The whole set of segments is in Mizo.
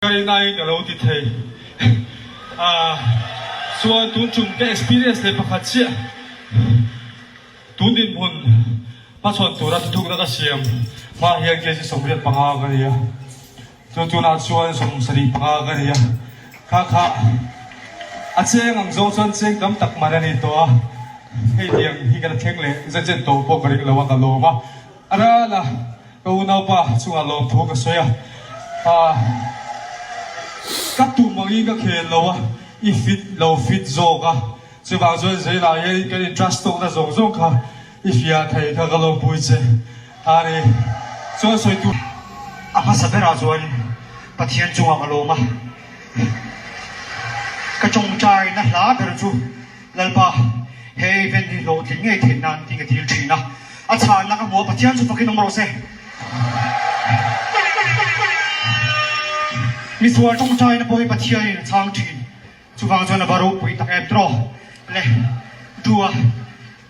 Ka rinaiin ka lo ti thei a, chuan tun tum ka experience leh pakhat chiah tun dinhmun hmachhawn tura thuthukna ka siam hma hian kg 85 ka ni a, chu tunah chuan 75 ka ni a, kha kha a cheng ang zawng chuan cheng tam tak man a ni tawh a, hei tiang hi ka la thleng leh zet zet tawh pawh ka ring lo a, ka lawm a, a ral a. Ka unaupa chungah lawmthu ka sawi a, ah ka tum angin ka khel lo a, i fit lo fit zawk a, chuvang chuan Zelah hian kan in trust tawkna zawng zawng kha i fiah thei kha ka lawmpui che a ni. Chuan sawi tur. A hmasa berah chuan Pathian chungah ka lawm a, ka tawngtaina hla ber chu Lalpa, he event hi hlawhtling ngei theih nan tih ka dil thin a, a chhanna ka hmu a, Pathian chu fakin awm rawh se. Misual tawngtaina pawh hi Pathianin a chhang thin, chuvang chuan a va ropui tak em tiraw le, dua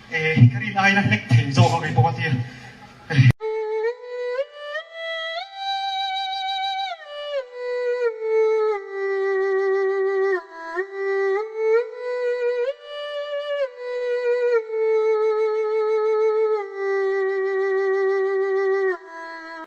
e ka rin aiin a hnek thei zawk a kei pawh ka ti a.